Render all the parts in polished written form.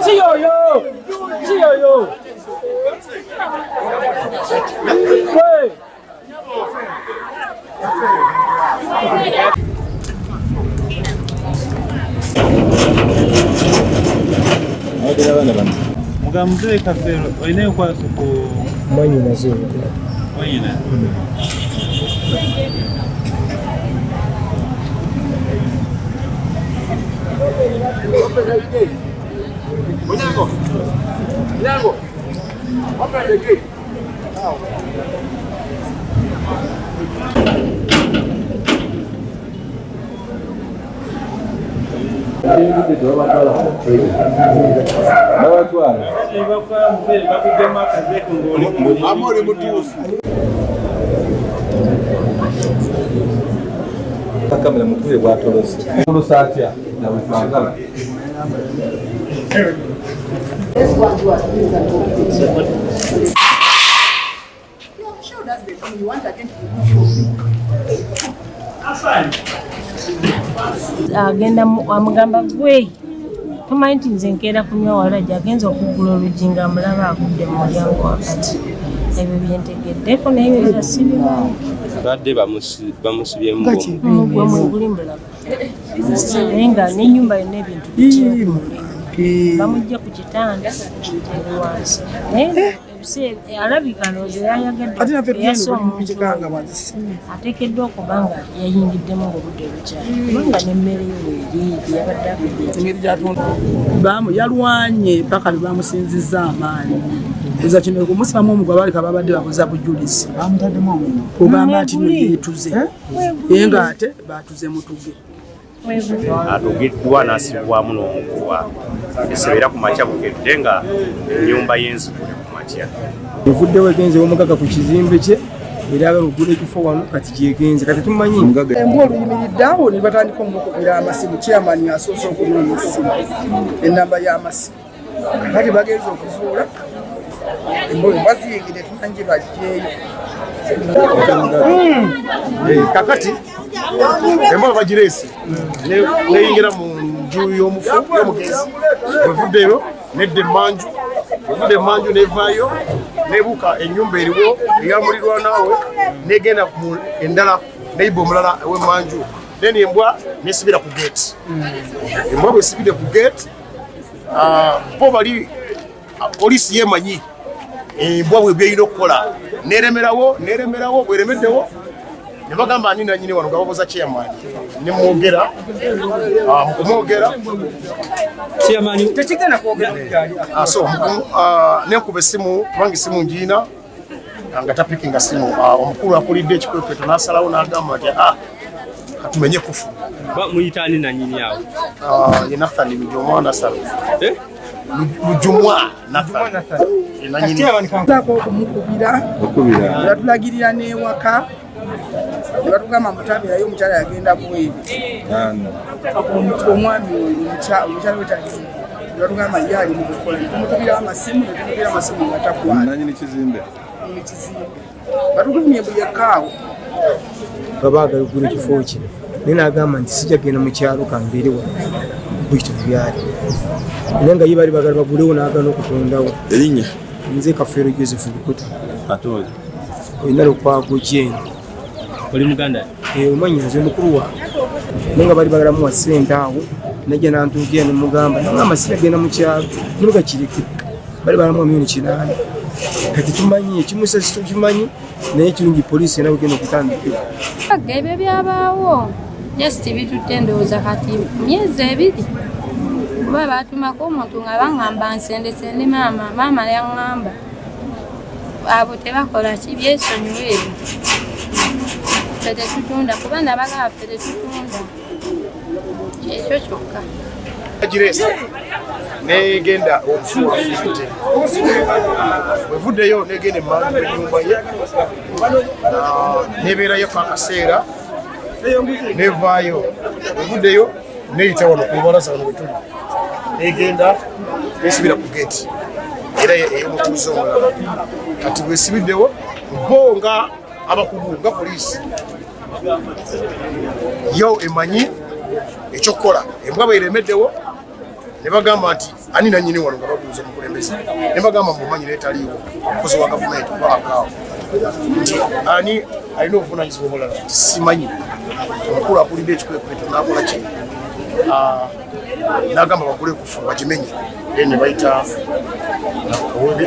Kiyoyo! Kiyoyo! Mugambe Kafeero olina enkwaso ku mwanyinaze. Mwanyina. Onyango. Onyango. Open the gate. Babatwala. Amori mutuufu. Kamera mukubire bwatolose. Tolosa atya? Nabwe. Agenda amugamba, "Gwe tomanyi nti nze nkeera kunywa walagi?" Agenza okuggula oluggi nga amulaba agudde mu mulyango wakati. Ebyo byentegeddeko, naye ebirala sibimanyi. Badde bamusibyemu. Mugwe mweguli mbulaba, naye nga n'ennyumba yonna ebintu bikyekule, bamugje ku kitanda eri wansi, naye ebiseera alabika ndowooza yayagadde eyassa omuntu ateekeddwa okuba nga yayingiddemu ng'obudde bukyali, kubanga n'emmere ye weeri gyeyabadde afudde. Engeri gyatunda yalwanye paka lwe bamusinzizza amaanyi. Eza kino okumusibamu omugwa, baleka babadde babuza bujulizi kugamba nti no yeetuze, naye ng'ate batuze mutuge. Atugiddwa n'asibwamu n'omuguwa esebeera ku makya bukedde nga ennyumba y'enzigule ku makya. Evuddewo egenze omugaga ku kizimbe kye, era agala okugula ekifo wano, kati gyegenze, kati tumanyi. Embwa oluyimiridde awo ne batandika omukubira amasimu. Chairman asoose okunoonya essimu, enamba y'amasimu. Kati bagenza okuzuula embwa ziyingire, tumanyi gye bajjeeyo. Kakati embwa bagireese neyingira mu nju y'omufu, y'omugenzi. Bwevuddeyo nedda emanju, bwevudde emanju nevaayo nebuuka ennyumba eriwo eyamulirwanaawe, negenda mu endala neiba omulala ow'emanju. Then embwa nesibira ku gate. Embwa bwesibidde ku gate, bo bali poliisi yemanyi embwa bwe byerina okukola, neremerawo neremerawo. Bweremeddewo ne bagamba, "Ani nanyini wano?" Nga babuuza chairman. Nemwogera mukumwogera. Tekigenda kwogera. So nenkuba essimu, kubanga essimu ngiina, nga tapikinga simu. Omukulu akulidde ekikwekweto n'asalawo n'agamba nti, "Ah, katumenye kufu." Muyita ani nanyini awo? Ye Nathan Lujumwa Nasar. Eh? Lujumwa Nathan ye nanyini. Zaako okumukubira, ne batulagirira n'ewaka, ne batugamba mutabeerayo, omukyala yagenda bweru. Omwami oyo omukyala we talimu, ne batugamba ye ali mu kukola. Ne tumukubira amasimu, ne tumukubira amasimu nga takwata. Nanyini kizimbe. Mu kizimbe batugumye buli ekkaawo. Nga baagala okugula ekifo kino, naye n'agamba nti, "Sijja kugenda mu kyalo, kambeere wano." Bwekito byali, naye nga ye baali bagala bagulewo, n'agaana okutondawo. Erinnya? Nze Kafeero Joseph Lukuta. Ate oli? Olina Lukwago Jane. Oli muganda? Omwanya nze mukulu wange, naye nga baali bagala muwa ssente awo, najja nantuukira nemugamba, nagamba, "Sijja mu kyalo." Nimuga kireke, bali balamuwa miliyoni 8. Kati tumanyi ekimusa tukimanyi, naye kirungi poliisi era bwegenda okutandikira. Ebyo byabaawo just bitutte ndowooza kati myezi 2, kuba baatumako omuntu nga baŋŋamba nsendesende maama. Maama yaŋŋamba abo tebakola ki, byesonyiwa ebyo, ffe tetutunda, kuba nabagamba ffe tetutunda, ekyo kyokka. Gireese negenda omufu afudde. Bwevuddeyo negenda emanju enyumba ye, nebeerayo akaseera, nevaayo. Evuddeyo neyita wano ku lubalaza wano wetuli, negenda nesibira ku gate era ey'omutuuze omulala. Kati bwesibiddewo, bo nga abakugu nga poliisi. Yo emanyi ekyokukola. Embwa bweremeddewo ne bagamba nti ani nanyini wano, nga babuuza omukulembeze, ne bagamba mbumanyi netaliiwo omukozi wa gavumenti obakaawo nti ani alina obuvunanyizibwa obulala, nti simanyi. Omukulu akulidde ekikwekweto nakola ki, nagamba bagule kufu bagimenye, then ne bayita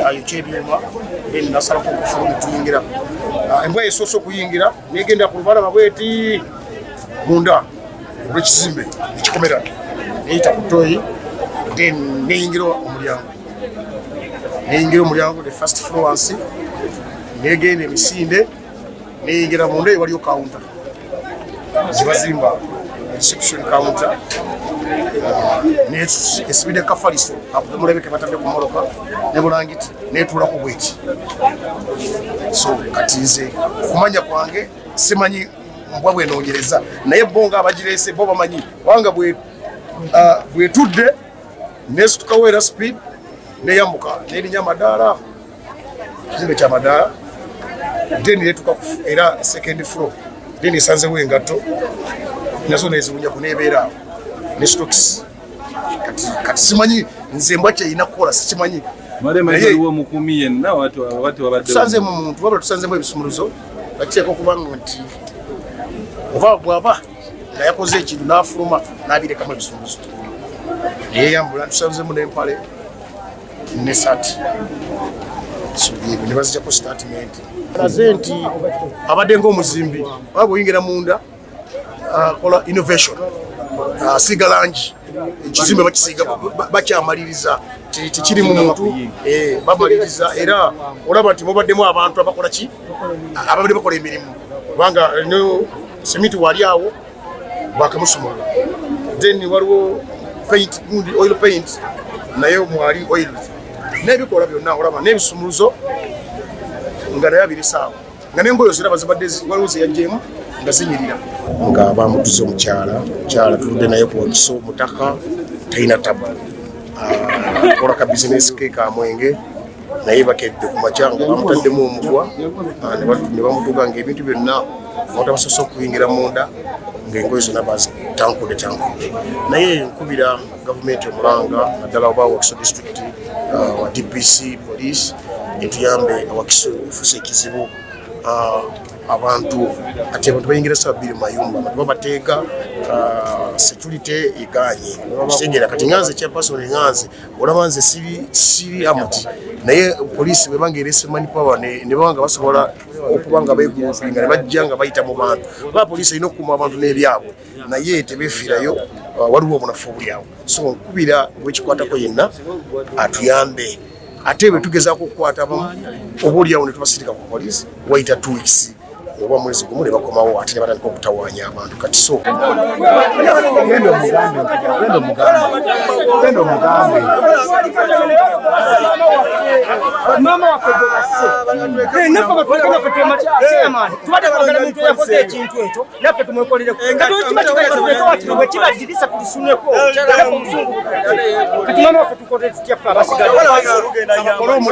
ayokya ebyuma, then nasalako okufulu netuyingira. Embwa esoose okuyingira negenda ku lubalama bweti munda olwekizimbe ekikomera, neyita ku toyi, then neyingira omulyango, the first floor wansi, negenda emisinde neyingira munda. Eyo waliyo counter zebazimba, reception counter, esibidde kafaliso akumulabeke batadde ku mmotoka ne bulangiti, netuulako bweki. So kati nze okumanya kwange simanyi mbwa bwenoonyereza, naye bo nga abagireese bo bamanyi, kubanga bwetudde nesitukawo era speed neyambuka nerinya amadaala, kizimbe kyamadaala, then netuka era second floor, then esanzewo engatto nazo neziwunya kunebeera awo ne stocks. Kati simanyi nze mbwa kyerina kukola, sikimanyi. Tusanzemu muntu, wabula tusanzemu ebisumuluzo. Bakiteeka okubanga nti oba bwaba nga yakoze ekintu n'afuluma n'abirekamu ebisumuluzo neyeyambula. Tusanzemu n'empale ne saati ne bazijjako statement aze nti abadde ng'omuzimbi, oba bw'oyingira munda akola innovation, asiiga langi ekizimbe, bakisiiga, bakyamaliriza, tekiri mu muntu, bamaliriza. Era olaba nti mubaddemu abantu abakola ki, ababadde bakola emirimu, kubanga semiti wali awo bakamusumulula. Then waliwo paint gundi, oil paint, naye mwali oil n'ebikola byonna, olaba n'ebisumuluzo nga naye abirisaawo, nga n'engoyo ziraba zibadde waliwo zeyajjeemu nga zinyirira. Nga bamutuze omukyala, omukyala tuludde naye ku Wakiso, mutaka talina tabu, akola ka bizinesi ke ka mwenge, naye bakedde ku makya nga bamutaddemu omugwa ne bamutuga nga ebintu byonna. Abantu abasoose okuyingira munda ng'engoye zonna bazitankudde tankudde. Naye nkubira gavumenti omulanga, naddala oba Wakiso District, wa DPC, police etuyambe. Wakiso efuuse ekizibu. Abantu ati abantu bayingira saa 2 mu mayumba, abantu babateega, security eganye kitegeera. Kati nganze chairperson, nganze olaba nze siri amuti, naye poliisi bwebanga erese manpower ne baba nga basobola okuba nga begroupinga ne bajja nga bayita mu bantu, kuba poliisi erina okukuuma abantu n'ebyabwe, naye tebefiirayo. Waliwo obunafu obuli awo. So nkubira gwekikwatako yenna atuyambe. Ate bwe tugezaako okukwata abamu, oba oliawo ne tubasindika ku poliisi, wayita 2 weeks oba mwezi gumu ne bakomawo ate ne batandika okutawaanya abantu. Kati so Genda omugambe, genda omugambe, genda omugambe. Maama waffe gwe basse, naffe batuleke, naffe twemaani tubadde twagala muntu eyakoze ekintu ekyo naffe tumwekolereko. Kati kiba kigatuleke watino bwe kiba dirisa tulisuneko naffe obusungu. Kati maama waffe tukole tutya ffe abasigadde?